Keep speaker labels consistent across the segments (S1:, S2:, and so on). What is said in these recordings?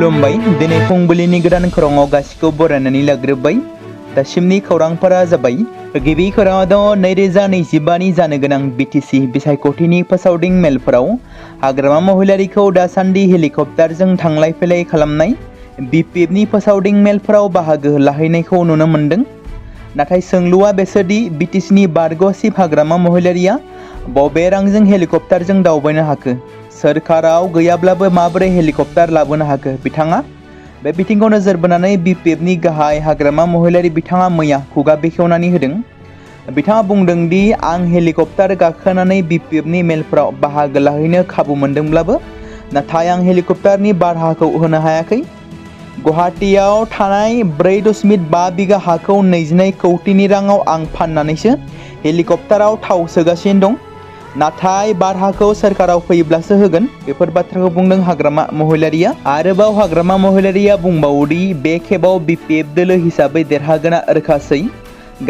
S1: खुलुमबाय दिनै फुंबिलिनि गोदान खौराङाव गासिखौ बरायनानै लाग्रोबाय। दासिमनि खौरांफोरा जाबाय गिबि खौराङाव दङ 2025 नि जानो गोनां बिटिसि बिसायख'थिनि फोसावदिं मेलफोराव हाग्रामा महिलारिखौ दासान्दि हेलिकप्टारजों थांलाय फैलाय खालामनाय बिपिएफनि फोसावदिं मेलफोराव बाहागो लाहैनायखौ नुनो मोन्दों। नाथाय सोंलुआ बेसोरदि बिटिसिनि बारग'सिब हाग्रामा महिलारिया बबे रांजों हेलिकप्टारजों दावबायनो हाखो, सोरखाराव गैयाब्लाबो माबोरै हेलिकप्टार लाबोनो हाखो बिथाङा? बे बिथिंखौ नोजोर बोनानै बिपिएफनि गाहाय हाग्रामा महिलारि बिथाङा मैया खुगा बेखेवनानै होदों। बिथाङा बुंदों दि आं हेलिकप्टार गाखोनानै बिपिएफनि मेलफोराव बाहागो लाहैनो खाबु मोनदोंब्लाबो नाथाय आं हेलिकप्टारनि भाराखौ होनो हायाखै। गुवाहाटीआव थानाय 4.5 बिगा हाखौ 22 कौटिनि राङाव आं फाननानैसो हेलिकप्टाराव थाव सोगासिनो दं। नाथाय भाराखौ सोरखाराव फैयोब्लासो होगोन। बेफोर बाथ्राखौ बुंदों हाग्रामा महिलारिया। आरोबाव हाग्रामा महिलारिया बुंबावोदि बे खेबाव बिपिएफ दोलो हिसाबै देरहागोना रोखासै।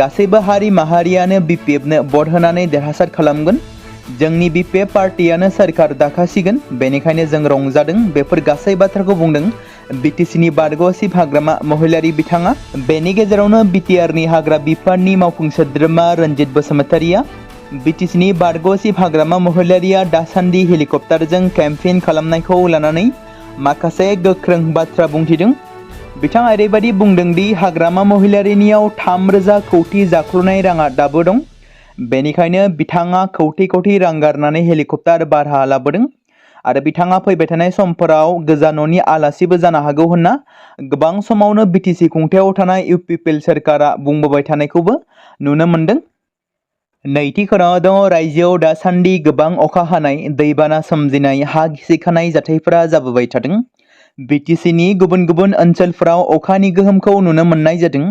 S1: गासैबो हारि माहारियानो बिपिएफनो भट होनानै देरहासार खालामगोन। जोंनि बिपिएफ पार्टियानो सोरखार दाखासिगोन। बेनिखायनो जों रंजादों। बेफोर गासै बाथ्राखौ बुंदों बिटिसिनि बारग'सिब हाग्रामा महिलारि बिथाङा। बेनि गेजेरावनो बिटिआरनि हाग्रा बिफाननि मावफुं सोद्रोमा रन्जित बसुमतारिया बिटिसिनि बारग'सिब हाग्रामा महिलारिया दासान्दि हेलिकप्टारजों केम्पेइन खालामनायखौ लानानै माखासे गोख्रों बाथ्रा बुंथिदों। बिथाङा ओरैबायदि बुंदों दि हाग्रामा महिलारिनियाव 3,000 कौटि जाख्ल'नाय राङा दाबो दं। बेनिखायनो बिथाङा कौटि रां गारनानै हेलिकप्टार भारा लाबोदों आरो बिथाङा फैबाय थानाय समफोराव गोजाननि आलासिबो जानो हागौ होनना गोबां समावनो बिटिसि खुंथायाव थानाय इउपिपिएल सोरखारा बुंबोबाय थानायखौबो नुनो मोन्दों। नैथि खौराङाव दङ रायजोआव दासान्दि गोबां अखा हानाय, दैबाना सोमजिनाय, हा गिसिखानाय जाथायफोरा जाबोबाय थादों। बिटिसिनि गुबुन गुबुन ओनसोलफोराव अखानि गोहोमखौ नुनो मोननाय जादों।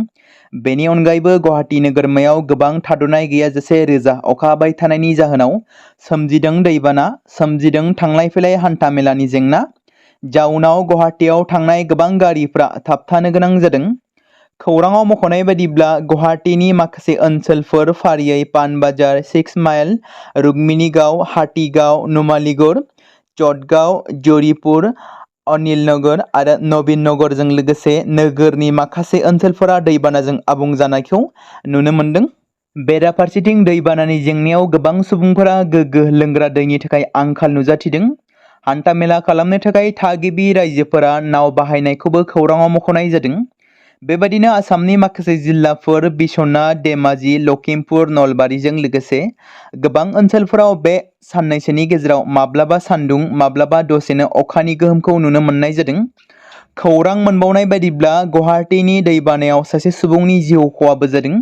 S1: बेनि अनगायैबो गुवाहाटी नोगोरमायाव गोबां थाद'नाय गैयाजासे रोजा अखा हाबाय थानायनि जाहोनाव सोमजिदों दैबाना, सोमजिदों थांलाय फैलाय हान्था मेलानि जेंना। जाउनाव गुवाहाटीयाव थांनाय गोबां गारिफ्रा थाबथानो गोनां जादों। खौराङाव मख'नाय बायदिब्ला गुवाहाटीनि माखासे ओनसोलफोर फारियै पानबाजार, 6 माइल, रुक्मिणीगाव, हाटीगाव, नुमालीगढ़, चटगांव, जौरीपुर, अनिलनगर आरो नवीन नगरजों लोगोसे नोगोरनि माखासे ओनसोलफोरा दैबानाजों आबुं जानायखौ नुनो मोन्दों। बेराफारसेथिं दैबानानि जेंनायाव गोबां सुबुंफोरा गोग्गो लोंग्रा दैनि थाखाय आंखाल नुजाथिदों। हान्थामेला खालामनो थाखाय थागिबि रायजोफोरा नाव बाहायनायखौबो खौराङाव मख'नाय जादों। बेबायदिनो आसामनि माखासे जिल्लाफोर बिश्वनाथ, धेमाजि, लखिमपुर, नलबारिजों लोगोसे गोबां ओनसोलफोराव बे साननैसोनि गेजेराव माब्लाबा सान्दुं, माब्लाबा दसेनो अखानि गोहोमखौ नुनो मोननाय जादों। खौरां मोनबावनाय बायदिब्ला गुवाहाटीनि दैबानायाव सासे सुबुंनि जिउ खहाबो जादों।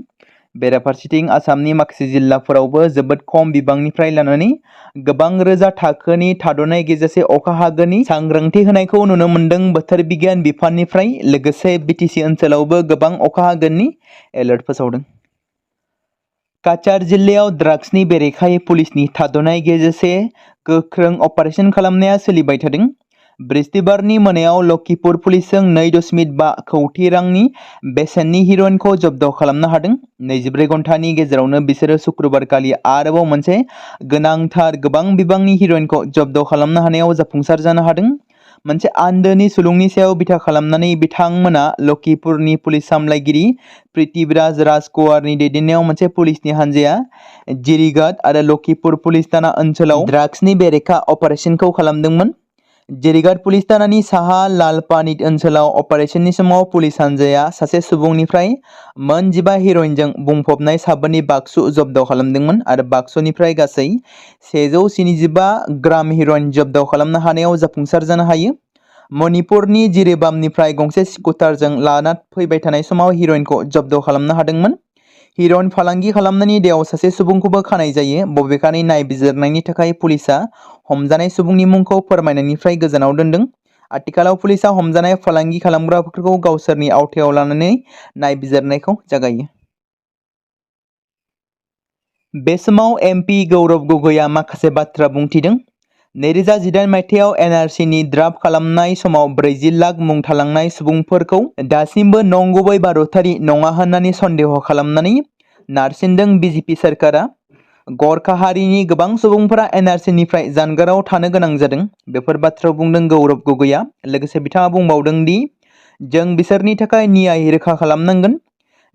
S1: बेराफारसेथिं आसामनि माखासे जिल्लाफोरावबो जोबोद खम बिबांनिफ्राय लानानै गोबां रोजा थाखोनि थाद'नाय गेजेरसे अखा हागोननि सांग्रांथि होनायखौ नुनो मोन्दों बोथोर बिगियान बिफाननिफ्राय। लोगोसे बिटिसि ओनसोलावबो गोबां अखा हागोननि एलार्ट फोसावदों। काछार जिल्लायाव ड्राग्सनि बेरेखायै पुलिसनि थाद'नाय गेजेरसे गोख्रों अपारेशन खालामनाया सोलिबाय थादों। बृहस्पतिबारनि मोनायाव लखिमपुर पुलिसजों 2.5 कौटि रांनि बेसेननि हिर'इनखौ जब्द खालामनो हादों। 24 घन्टानि गेजेरावनो बिसोरो शुक्रबारखालि आरोबाव मोनसे गोनांथार गोबां बिबांनि हिर'इनखौ जब्द खालामनो हानायाव जाफुंसार जानो हादों। मोनसे आन्दोनि सुलुंनि सायाव बिथा खालामनानै बिथांमोना लखिमपुरनि पुलिस सामलायगिरि पृथ्वीराज राजकुमारनि दैदेननायाव मोनसे पुलिसनि हानजाया जिरिघाट आरो लखिमपुर पुलिस थाना ओनसोलाव ड्राग्सनि बेरेखा अपारेशनखौ खालामदोंमोन। जिरिघाट पुलिस थानानि साहा लालपानित ओनसोलाव अपारेशननि समाव पुलिस हानजाया सासे सुबुंनिफ्राय मोन 15 हिर'इनजों बुंफबनाय साबोननि बाक्सु जब्द खालामदोंमोन आरो बाक्सुनिफ्राय गासै 175 ग्राम हिर'इन जब्द खालामनो हानायाव जाफुंसार जानो हायो। मणिपुरनि जिरिबामनिफ्राय गंसे स्कुटारजों लाना फैबाय थानाय समाव हिर'इनखौ जब्द खालामनो हादोंमोन। हिर'इन फालांगि खालामनायनि दायाव सासे सुबुंखौबो खानाय जायो। बबेखानि नायबिजिरनायनि थाखाय पुलिसआ हमजानाय सुबुंनि मुंखौ फोरमायनायनिफ्राय गोजानाव दोनदों। आथिखालाव पुलिसआ हमजानाय फालांगि खालामग्राफोरखौ गावसोरनि आवथायाव लानानै नायबिजिरनायखौ जागायो। बे समाव एमपि गौरव गगैआ माखासे बाथ्रा बुंथिदों। 2018 मायथाइयाव एनआरसिनि ड्राफ्ट खालामनाय समाव 40 लाख मुं थालांनाय सुबुंफोरखौ दासिमबो नंगुबै भारतारि नङा होननानै सन्देह खालामनानै नारसिनदों बिजेपि सोरखारा। गरखा हारिनि गोबां सुबुंफोरा एनआरसिनिफ्राय जानगाराव थानो गोनां जादों। बेफोर बाथ्राखौ बुंदों गौरब गगैया। लोगोसे बिथाङा बुंबावदों दि जों बिसोरनि थाखाय न्याय रोखा खालामनांगोन।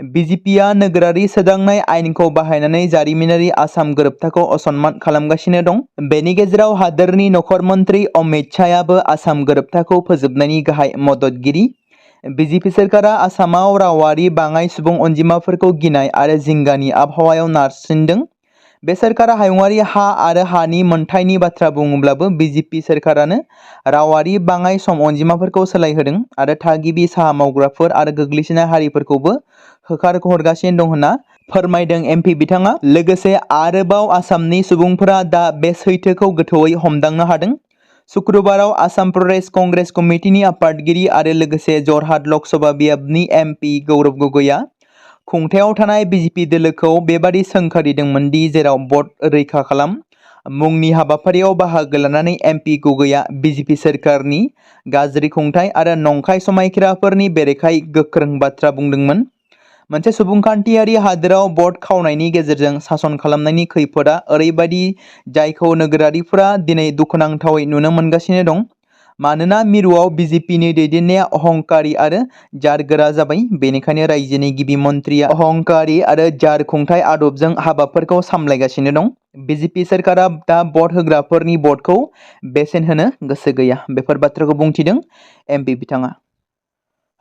S1: बिजेपिआ नोगोरारि सोदांनाय आयेनखौ बाहायनानै जारिमिनारि आसाम गोरोबथाखौ असनमान खालामगासिनो दं। बेनि गेजेराव हादोरनि नखर मन्त्रि अमित शाहआबो आसाम गोरोबथाखौ फोजोबनायनि गाहाय मददगिरि। बिजेपि सोरखारा आसामाव रावारि बाङाइ सुबुं अनजिमाफोरखौ गिनाय आरो जिंगानि आबहावायाव नारसिनदों। बे सोरखारा हायुङारि हा आरो हानि मोनथायनि बाथ्रा बुङोब्लाबो बिजेपि सोरखारानो रावारि बाङाइ सम अनजिमाफोरखौ सोलायहोदों आरो थागिबि साहा मावग्राफोर आरो गोग्लैसोनाय हारिफोरखौबो होखारहरगासिनो दं होनना फोरमायदों एमपि बिथाङा। लोगोसे आरोबाव आसामनि सुबुंफोरा दा बे सैथोखौ गोथौयै हमदांनो हादों। शुक्रबाराव आसाम प्रदेश कंग्रेस कमिटिनि आफादगिरि आरो लोगोसे जरहाट लकसभा बियाबनि एमपि गौरब गगैया खुंथायाव थानाय बिजेपि दोलोखौ बेबादि सोंखारिदोंमोन दि जेराव भट रैखा खालाम मुंनि हाबाफारियाव बाहागो लानानै एमपि गगैया बिजेपि सोरखारनि गाज्रि खुंथाय आरो नंखाय समायखिराफोरनि बेरेखायै गोख्रों बाथ्रा बुंदोंमोन। मोनसे सुबुंखान्थियारि हादोराव भट खावनायनि गेजेरजों सासन खालामनायनि खैफोदआ ओरैबायदि जायखौ नोगोरारिफोरा दिनै दुखुनांथावै नुनो मोनगासिनो दं। मानोना मिरुआव बिजेपिनि दैदेननाया अहंकारि आरो जारगोरा जाबाय। बेनिखायनो रायजोनि गिबि मन्थ्रिया अहंकारि आरो जार खुंथाय आदबजों हाबाफोरखौ सामलायगासिनो दं। बिजेपि सोरखारा दा भट होग्राफोरनि भटखौ बेसेन होनो गोसो गैया। बेफोर बाथ्राखौ बुंथिदों एमपि बिथाङा।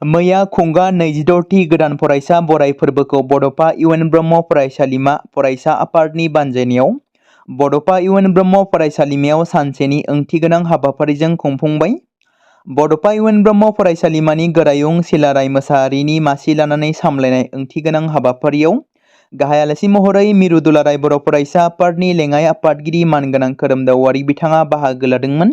S1: मैया खुंगा 26थि गोदान फरायसा बराय फोरबोखौ बड'फा इउएन ब्रह्म फरायसालिमा फरायसा आफादनि बानजायनायाव बड'फा इउएन ब्रह्म फरायसालिमायाव सानसेनि ओंथिगोनां हाबाफारिजों खुंफुंबाय। बड'फा इउएन ब्रह्म फरायसालिमानि गोरायुं सिलाराय मोसाहारिनि मासि लानानै सामलायनाय ओंथिगोनां हाबाफारियाव गाहाय आलासि महरै मिरु दुलाराय बर' फरायसा आफादनि लेङाइ आफादगिरि मानगोनां खोरोमदावआरि बिथाङा बाहागो लादोंमोन।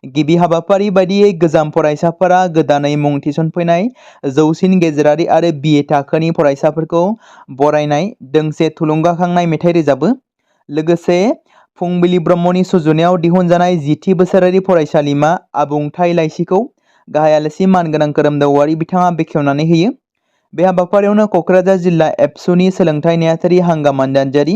S1: गिबि हाबाफारि बायदियै गोजाम फरायसाफोरा गोदानै मुं थिसनफैनाय जौसिन गेजेरारि आरो बिए थाखोनि फरायसाफोरखौ बरायनाय दोंसे थुलुंगाखांनाय मेथाइ रोजाबो। लोगोसे फुंबिलि ब्रह्मनि सुजुनायाव दिहुनजानाय 10थि बोसोरारि फरायसालिमा आबुंथाय लाइसिखौ गाहाय आलासि मानगोनां खोरोमदावआरि बिथाङा बेखेवनानै होयो। बे हाबाफारियावनो क'क्राझार जिल्ला एबसुनि सोलोंथाइ नेहाथारि हांगामा नार्जारि,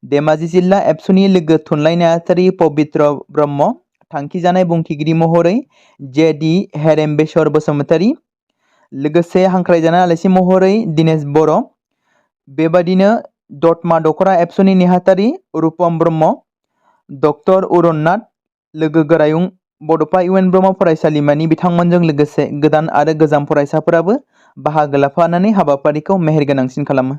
S1: धेमाजि जिल्ला एबसुनि लोगो थुनलाइ नेहाथारि पबित्र ब्रह्म, थांखिजानाय बुंथिगिरि महरै जे.डि. हेरेम्बेश्वर बसुमतारी, लोगोसे हांख्रायजानाय आलासि महरै दिनेश बर'। बेबादिनो दतमा दख'रा एबसुनि नेहाथारि रुपम ब्रह्म, डक्टर उरन नाथ, लोगो गोरायुं बड'फा इउएन ब्रह्म फरायसालिमानि बिथांमोनजों लोगोसे गोदान आरो गोजाम फरायसाफोराबो बाहागो लाफानानै हाबाफारिखौ मेहेरगोनांसिन खालामो।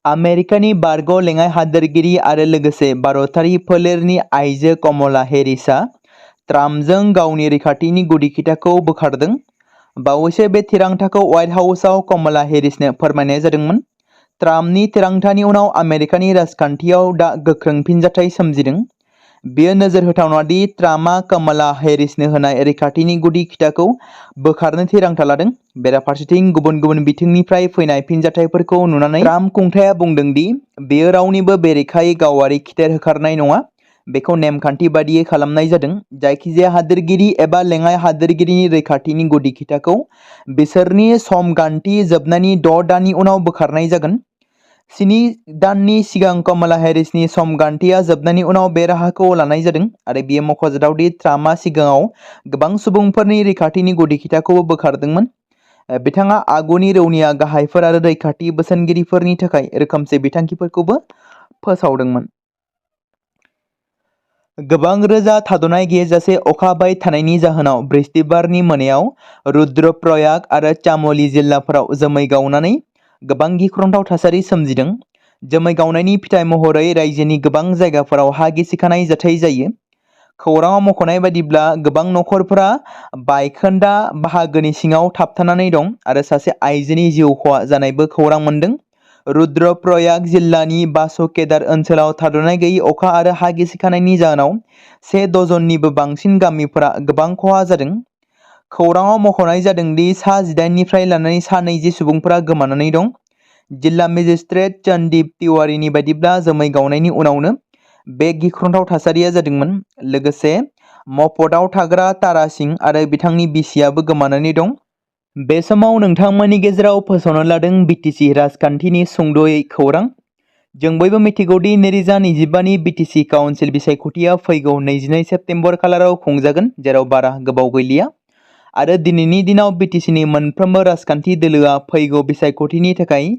S1: आमेरिकानि बारग' लेङाइ हादोरगिरि आरो लोगोसे भारतारि फोलेरनि आइजो कमला हेरिसआ ट्राम्पजों गावनि रैखाथिनि गुदि खिथाखौ बोखारदों। बावैसो बे थिरांथाखौ व्हाइट हाउसआव कमला हेरिसनो फोरमायनाय जादोंमोन। ट्राम्पनि थिरांथानि उनाव आमेरिकानि राजखान्थियाव दा गोख्रों फिनजाथाय सोमजिदों। बेयो नोजोर होथावना दि ट्राम्पआ कमला हेरिसनो होनाय रैखाथिनि गुदि खिथाखौ बोखारनो थिरांथा लादों। बेराफारसेथिं गुबुन गुबुन बिथिंनिफ्राय फैनाय फिनजाथायफोरखौ नुनानै ट्राम्प खुंथाया बुंदों दि बेयो रावनिबो बेरेखायै गावारि खिथेर होखारनाय नङा, बेखौ नेमखान्थि बादियै खालामनाय जादों। जायखिजाया हादोरगिरि एबा लेङाइ हादोरगिरिनि रैखाथिनि गुदि खिथाखौ बिसोरनि समगान्थि जोबनायनि 6 दाननि उनाव बोखारनाय जागोन। 7 दाननि सिगां कमला हेरिसनि समगान्थिया जोबनायनि उनाव बे राहाखौ लानाय जादों आरो बेयो मख'जाथाव दि ट्राम्पआ सिगाङाव गोबां सुबुंफोरनि रैखाथिनि गुदि खिथाखौबो बोखारदोंमोन। बिथाङा आगुनि रौनिया गाहायफोर आरो रैखाथि बोसोनगिरिफोरनि थाखाय रोखोमसे बिथांखिफोरखौबो फोसावदोंमोन। गोबां रोजा थाद'नाय गैयाजासे अखा हाबाय थानायनि जाहोनाव बृहस्पतिबारनि मोनायाव रुद्रप्रयाग आरो चाम'ली जिल्लाफोराव जोमै गावनानै गोबां गिख्रंथाव थासारि सोमजिदों। जोमै गावनायनि फिथाइ महरै रायजोनि गोबां जायगाफोराव हा गिसिखानाय जाथाय जायो। खौराङाव मख'नाय बायदिब्ला गोबां नखरफोरा बायखोन्दा बाहागोनि सिङाव थाबथानानै दं आरो सासे आइजोनि जिउ खहा जानायबो खौरां मोन्दों। रुद्रप्रयाग जिल्लानि बासकेदार ओनसोलाव थाद'नाय गैयै अखा आरो हा गिसिखानायनि जाहोनाव 1 डजननिबो बांसिन गामिफोरा गोबां खहा जादों। खौराङाव मख'नाय जादों दि सा 18निफ्राय लानानै सा 20 सुबुंफोरा गोमानानै दं। जिल्ला मेजिस्ट्रेट चन्दीप तिवारीनि बायदिब्ला जोमै गावनायनि उनावनो बे गिख्रंथाव थासारिया जादोंमोन। लोगोसे मफदआव थाग्रा तारा सिं आरो बिथांनि बिसियाबो गोमानानै दं। बे समाव नोंथांमोननि गेजेराव फोसावनो लादों BTC राजखान्थिनि सुंद'यै खौरां। जों बयबो मिथिगौ दि 2025नि BTC काउन्सिल बिसायख'थिया फैगौ 22 सेप्तेम्बर खालाराव खुंजागोन, जेराव बारा गोबाव गैलिया। आरो दिनैनि दिनाव BTCनि मोनफ्रोमबो राजखान्थि दोलोआ फैगौ बिसायख'थिनि थाखाय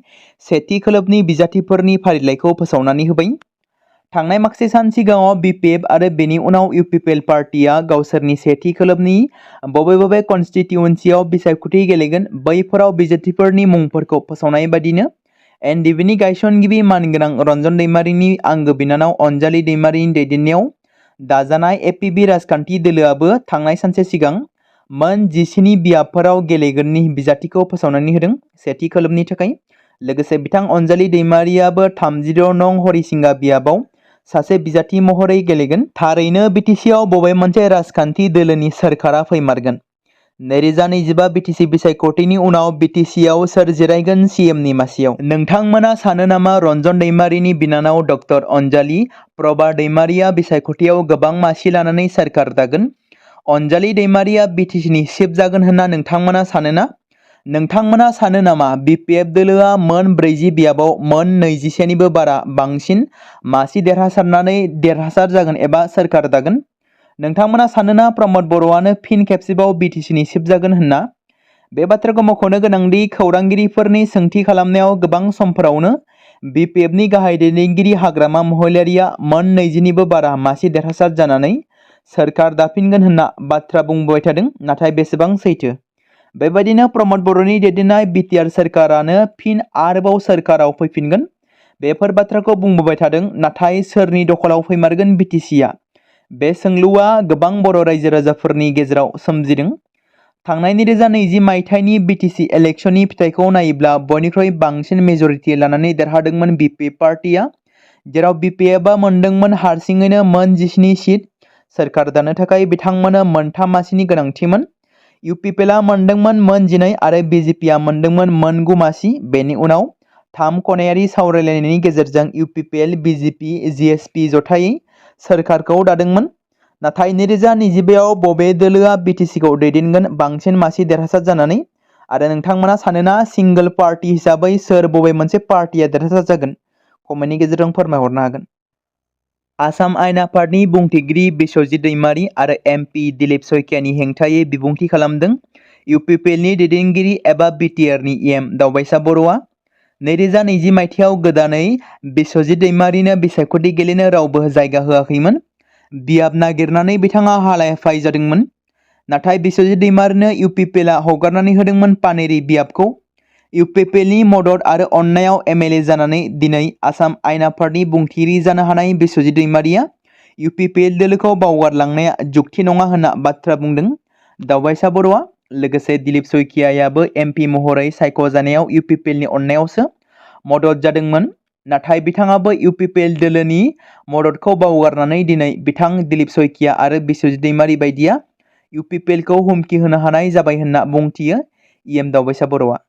S1: सेथि खोलोबनि बिजाथिफोरनि फारिलाइखौ फोसावनानै होबाय। थांनाय माखासे सान सिगाङाव BPF आरो बेनि उनाव UPPL पार्टिया गावसोरनि सेथि खोलोबनि बबे बबे कनस्टिट्युएन्सियाव बिसायख'थि गेलेगोन बैफोराव बिजाथिफोरनि मुंफोरखौ फोसावनाय बादिनो NDBनि गायसनगिरि मानगोनां रन्जन दैमारिनि आंगो बिनानाव अनजालि दैमारिनि दैदेननायाव दाजानाय APB राजखान्थि दोलोआबो थांनाय सानसे सिगां मोन 17 बियाबफोराव गेलेगोननि बिजाथिखौ फोसावनानै होदों सेथि खोलोबनि थाखाय। लोगोसे बिथां अनजालि दैमारियाबो 36 नं हरिसिंगा बियाबाव सासे बिजाथि महरै गेलेगोन। थारैनो BTCआव बबे मोनसे राजखान्थि दोलोनि सोरखारा फैमारगोन? 2025 BTC बिसायख'थिनि उनाव BTCआव सोर जिरायगोन CMनि मासियाव? नोंथांमोना सानो नामा रन्जन दैमारिनि बिनानाव डक्टर अनजालि प्रभा दैमारिया बिसायख'थियाव गोबां मासि लानानै सोरखार दागोन? अनजालि दैमारिया BTCनि चिफ जागोन होनना नोंथांमोना सानो ना? नोंथांमोना सानो नामा BPF दोलोआ मोन 40 बियाबाव मोन 21निबो बांसिन मासि देरहासार जागोन एबा सोरखार दागोन? नोंथांमोना सानो ना प्रमद बर'आनो फिन खेबसेबाव BTCनि चिफ जागोन होनना? बे बाथ्राखौ मख'नो गोनांदि खौरांगिरिफोरनि सोंथि खालामनायाव गोबां समफोरावनो BPFनि गाहाय दैदेनगिरि हाग्रामा महिलारिया मोन 20निबो बारा मासि देरहासार जानानै सोरखार दाफिनगोन होनना बाथ्रा बुंबाय थादों, नाथाय बेसेबां सैथो? बेबायदिनो प्रमद बर'नि दैदेननाय BTR सोरखारानो फिन आरोबाव सोरखाराव फैफिनगोन। बेफोर बाथ्राखौ बुंबोबाय थादों, नाथाय सोरनि दखलाव फैमारगोन BTCआ? बे सोंलुआ गोबां बर' रायजो राजाफोरनि गेजेराव सोमजिदों। थांनाय 2020 मायथाइनि BTC इलेक्शननि फिथाइखौ नायोब्ला बयनिख्रुइ बांसिन मेजरिटि लानानै देरहादोंमोन BPF पार्टिया, जेराव BPFआ मोनदोंमोन हारसिङैनो मोन 17 सिट। सोरखार दानो थाखाय बिथांमोननो मोनथाम मासिनि गोनांथिमोन। UPPLआ मोनदोंमोन मोन 19 आरो BJPआ मोनदोंमोन मोन 9 मासि। बेनि उनाव 3 खनायारि सावरायलायनायनि गेजेरजों UPPL, BJP, GSP जथायै सोरखारखौ दादोंमोन। नाथाय 2025आव बबे दोलोआ BTCखौ दैदेनगोन बांसिन मासि देरहासार जानानै? आरो नोंथांमोना सानोना सिंगल पार्टी हिसाबै सोर बबे मोनसे पार्टिया देरहासार जागोन? कमेन्टनि गेजेरजों फोरमायहरनो हागोन। आसाम आयेन आफादनि बुंथिगिरि बिश्वजित दैमारी आरो MP दिलीप सयकियानि हेंथायै बिबुंथि खालामदों UPPLनि दैदेनगिरि एबा BTRनि EM दावबायसा बर'आ। 2020 मायथाइयाव गोदानै बिश्वजित दैमारीनो बिसायख'थि गेलेनो रावबो जायगा होआखैमोन। बियाब नागिरनानै बिथाङा हालाय-हाफाय जादोंमोन। नाथाय बिश्वजित दैमारीनो UPPLआ हगारनानै होदोंमन पानेरि बियाबखौ। UPPLनि मदद आरो अननायाव MLA जानानै दिनै आसाम आयेन आफादनि बुंथिगिरि जानो हानाय बिश्वजित दैमारीया UPPL दोलोखौ बावगारलांनाया जुक्ति नङा होनना बाथ्रा बुंदों दावबायसा बर'आ। लोगोसे दिलीप सयकियायाबो MP महरै सायख'जानायाव UPPLनि अननायावसो मदद जादोंमोन। नाथाय बिथाङाबो UPPL दोलोनि मददखौ बावगारनानै दिनै बिथां दिलीप सयकिया आरो बिश्वजित दैमारी बायदिया UPPLखौ हुमखि होनो हानाय जाबाय होनना बुंथियो EM दावबायसा बर'आ।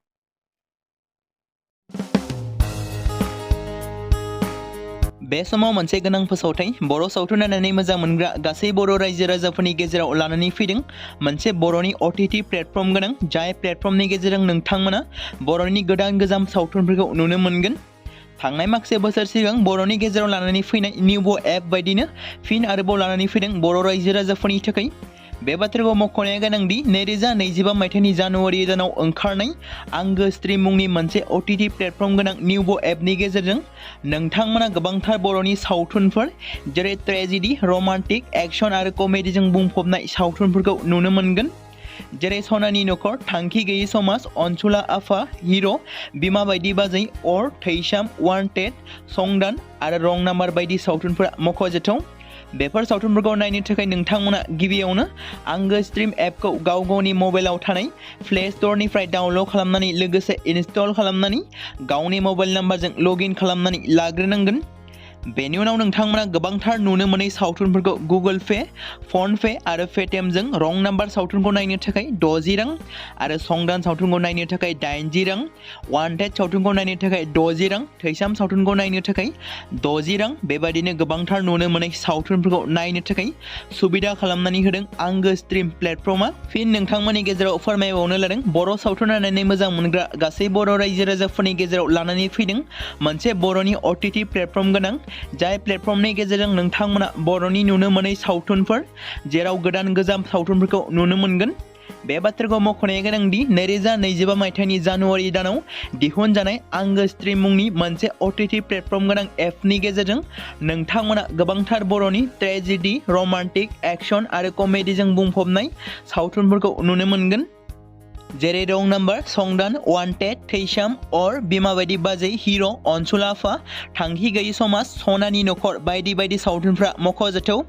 S1: बे समाव मोनसे गोनां फोसावथाय बर' सावथुन नायनानै मोजां मोनग्रा गासै बर' रायजो राजाफोरनि गेजेराव लानानै फैदों मोनसे बर'नि OTT प्लेटफर्म गोनां, जाय प्लेटफर्मनि गेजेरजों नोंथांमोना बर'नि गोदान गोजाम सावथुनफोरखौ नुनो मोनगोन। थांनाय माखासे बोसोर सिगां बर'नि गेजेराव लानानै फैनाय निउबो एप बायदिनो फिन आरोबाव लानानै फैदों बर' रायजो राजाफोरनि थाखाय। बे बाथ्राखौ मख'नाया गोनांदि 2025 मायथाइनि जानुवारि दानाव ओंखारनाय आंगो स्ट्रीम मुंनि मोनसे OTT प्लेटफर्म गोनां निउबो एपनि गेजेरजों नोंथांमोना गोबांथार बर'नि सावथुनफोर जेरै ट्रेजेडी, रमान्टिक, एक्शन आरो कमेडीजों बुंफबनाय सावथुनफोरखौ नुनो मोनगोन। जेरै सनानि नखर, थांखि गैयै समाज, अनसुला आफा, हिर', बिमा बायदि बाजै, अर, थैसाम, वान्टेड, संदान आरो रं नाम्बार बायदि सावथुनफोरा मख'जाथाव। बेफोर सावथुनफोरखौ नायनो थाखाय नोंथांमोना गिबियावनो आंगो स्ट्रीम एपखौ गावनि मबाइलाव थानाय प्ले स्ट'रनिफ्राय डाउनल'ड खालामनानै लोगोसे इनस्टल खालामनानै गावनि मबाइल नाम्बारजों लग इन खालामनानै लाग्रोनांगोन। बेनि उनाव नोंथांमोना गोबांथार नुनो मोनै सावथुनफोरखौ गुगोल पे, फन पे आरो पेटिएमजों रं नाम्बार सावथुनखौ नायनो थाखाय 60 रां आरो संदान सावथुनखौ नायनो थाखाय 80 रां, वान्टेड सावथुनखौ नायनो थाखाय 60 रां, थैसाम सावथुनखौ नायनो थाखाय 60 रां बेबादिनो गोबांथार नुनो मोनै सावथुनफोरखौ नायनो थाखाय सुबिदा खालामनानै होदों आंगो स्ट्रिम प्लेटफर्मा। फिन नोंथांमोननि गेजेराव फोरमायबावनो लादों बर' सावथुन नायनानै मोजां मोनग्रा गासै बर' रायजो राजाफोरनि गेजेराव लानानै फैदों मोनसे बर'नि OTT प्लेटफर्म गोनां, जाय प्लेटफर्मनि गेजेरजों नोंथांमोना बर'नि नुनो मोनै सावथुनफोर जेराव गोदान गोजाम सावथुनफोरखौ नुनो मोनगोन। बे बाथ्राखौ मख'नाया गोनांदि 2025 मायथाइनि जानुवारि दानाव दिहुनजानाय आंगो स्ट्रिम मुंनि मोनसे OTT प्लेटफर्म गोनां एपनि गेजेरजों नोंथांमोना गोबांथार बर'नि ट्रेजेडि, रमान्टिक, एक्शन आरो कमेडिजों बुंफबनाय सावथुनफोरखौ नुनो मोनगोन। जेरै रं नाम्बार, संदान, वान्टेड, थैसाम, अर, बिमा बायदि बाजै, हिर', अनसुला आफा, थांखि गैयि समाज, सनानि नखर बायदि बायदि सावथुनफ्रा मख'जाथाव।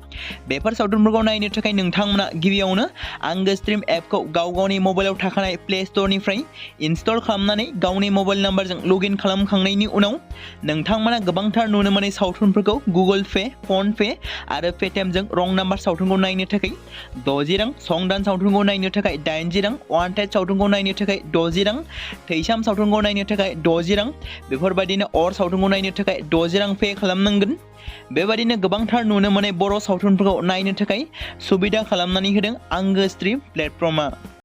S1: बेफोर सावथुनफोरखौ नायनो थाखाय नोंथांमोना गिबियावनो आंगो स्ट्रिम एपखौ गावनि मबाइलाव थाखानाय प्ले स्ट'रनिफ्राय इनस्टल खालामनानै गावनि मबाइल नाम्बारजों लगइन खालामखांनायनि उनाव नोंथांमोना गोबांथार नुनो मोनै सावथुनफोरखौ गुगोल पे, फन पे आरो पेटिएमजों रं नाम्बार सावथुनखौ नायनो थाखाय 60 रां, संदान सावथुनखौ नायनो थाखाय 80 रां, वान्टेड सावथुनखौ नायनो थाखाय 60 रां, थैसाम सावथुनखौ नायनो थाखाय 60 रां बेफोरबायदिनो अर सावथुनखौ नायनो थाखाय 60 रां पे खालामनांगोन। बेबायदिनो गोबांथार नुनो मोनै बर' सावथुनफोरखौ नायनो थाखाय सुबिदा खालामनानै होदों आंगो स्ट्रिम प्लेटफर्मा।